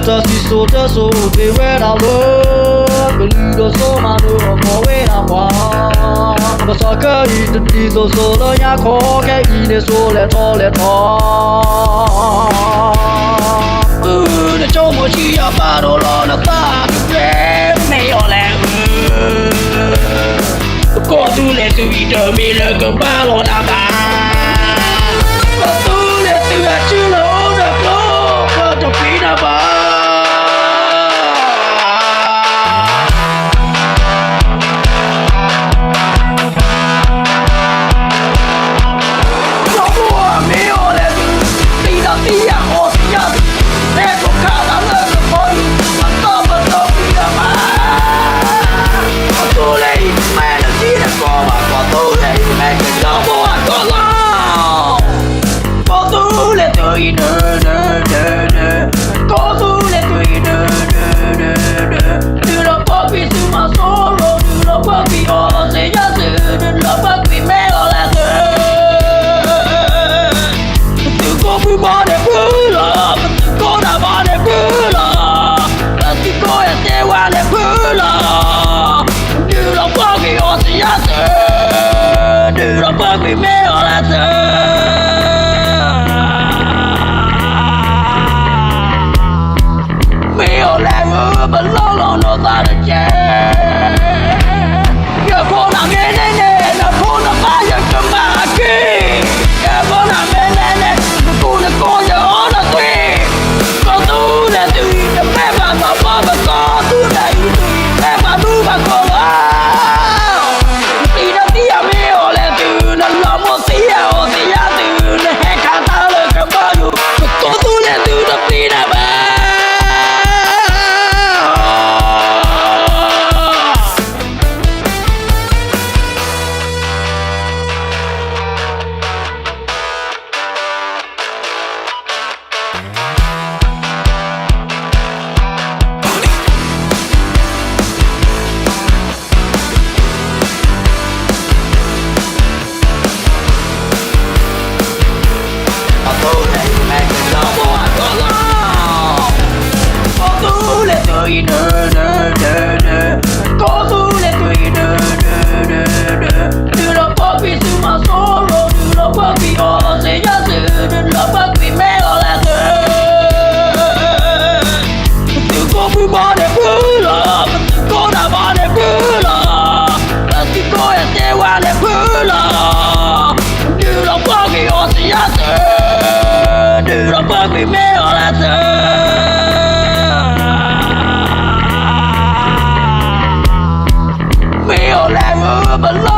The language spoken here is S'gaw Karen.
တၢ်စံၣ်စိၤတဲစိၤအိၣ်တ့ၢ်ဝဲဒၣ်လၢ ကလုာ်ဒိၣ်စိမးဒိၣ်အကီၢ်ဝဲဒၣ်ပှၤ, ကဘၣ်စီၤခဲအံၤတဒ်သိးစိၤလၢညါခီခဲအံၤန့ၣ်စိၤလဲၤထီၣ်လဲၤထီၣ် အု နဆိကမိၣ်ဆံးယၤဘၣ်ဒိၣ်လီၤနသးတကဲ မ့ၢ်အီၤလဲၣ် ကီၢ်သူလ့ၤသုးအံၤတမ့ၢ်လၢကဘၣ်လီၤနၤဘၣ်, ကီၢ်သူလ့ၤသုးအစုလီၤအိၣ်ဒီးကျိ ကတပျံၤနၤဘၣ်. ဒီးမ့ၢ်အီၤလဲၣ် ပျံၤဒီးသံယၤအီၣ်သံယၤ ဟဲခိးခးသးလၢကဘီယူၤ ပတီၢ်ပတီၢ်ပျံၤဒီးဘၣ် ကီၢ်သူလ့ၤအံၤ မ့ၢ်တသံတကီၢ်ဘၣ် ကီၢ်သူလ့ၤအံၤ မ့ၢ်ကညီဖိအကီၢ်လီၤ. ကီၢ်သူလ့ၤသုးအံၤ ဒၢ ဒၢ ဒၢ ဒၢ ကီၢ်သူလ့ၤသုးအံၤ ဒၢ ဒၢ ဒၢ ဒၢ ဒုးလီၤပှီၢ်ကွံာ်သုးမီၤစိရိၤ ဒုးလီၤပှီၢ်ကွံာ်အီၤစ့ယါသုး ဒုးလီၤပှီၢ်ကွံာ်မ့ၢ်အီၤလဲၣ်သုး ပသုးခိၣ်မုၣ်ဘီန့ၣ်ဖုလီၤ, ပသုးခိၣ်နၢ်ဘီန့ၣ်ဖုလီၤ, ပသုးခိၣ်အဲၣ်စ့ဝါန့ၣ်ဖုလီၤ, ဒုးလီၤပှီၢ်ကွံာ်အီၤစ့ယါသုး, ဒုးလီၤပှီၢ်ကွံာ်မ့ၢ်အီၤလဲၣ်သုး မ့ၢ်အီၤလဲၣ်ဧၢ ပလီၢ်လီၤနီၢ်သးတက့ၢ်. ယဖိနၤမ့ၢ်န့ၢ်န့ၣ် နဖိနမါယကမၤအက့ၢ်. ယဖိနၤမ့ၢ်န့ၢ်န့ၣ် နကူနကိးယအီနသွံၣ်. ကီၢ်သူလ့ၤသုးအံၤ တမ့ၢ်ဘၣ်နီၢ်ဘီပကီၢ်သူလ့ၤအံၤ တမ့ၢ်ဘၣ်မုၢ်ဘၣ်ကီၢ်လီၤ. နပျံၤဒီးသံယၤမ့ၢ်အီၤလဲၣ်သုး နလီၤမိၢ်သံယၤအီၣ်သံယၤသုး နဟဲခးသးလၢကဘီယူၤ ပကီၢ်သူလ့ၤသုးတပျံၤနၤဘၣ်. ကီၢ်သူလ့ၤသုးအံၤ ဒၢ ဒၢ ဒၢ ဒၢ ကီၢ်သူလ့ၤသုးအံၤ ဒၢ ဒၢ ဒၢ ဒၢ ဒုးလီၤပှီၢ်ကွံာ်သုးမီၤစိရိၤ ဒုးလီၤပှီၢ်ကွံာ်အီၤစ့ယါသုး ဒုးလီၤပှီၢ်ကွံာ်မ့ၢ်အီၤလဲၣ်သုး ပသုးခိၣ်မုၣ်ဘီန့ၣ်ဖုလီၤ, ပသုးခိၣ်နၢ်ဘီန့ၣ်ဖုလီၤ, ပသုးခိၣ်အဲၣ်စ့ဝါန့ၣ်ဖုလီၤ, ဒုးလီၤပှီၢ်ကွံာ်အီၤစ့ယါသုး, ဒုးလီၤပှီၢ်ကွံာ်မ့ၢ်အီၤလဲၣ်သုး မ့ၢ်အီၤလဲၣ်ဧၢ ပလီၢ်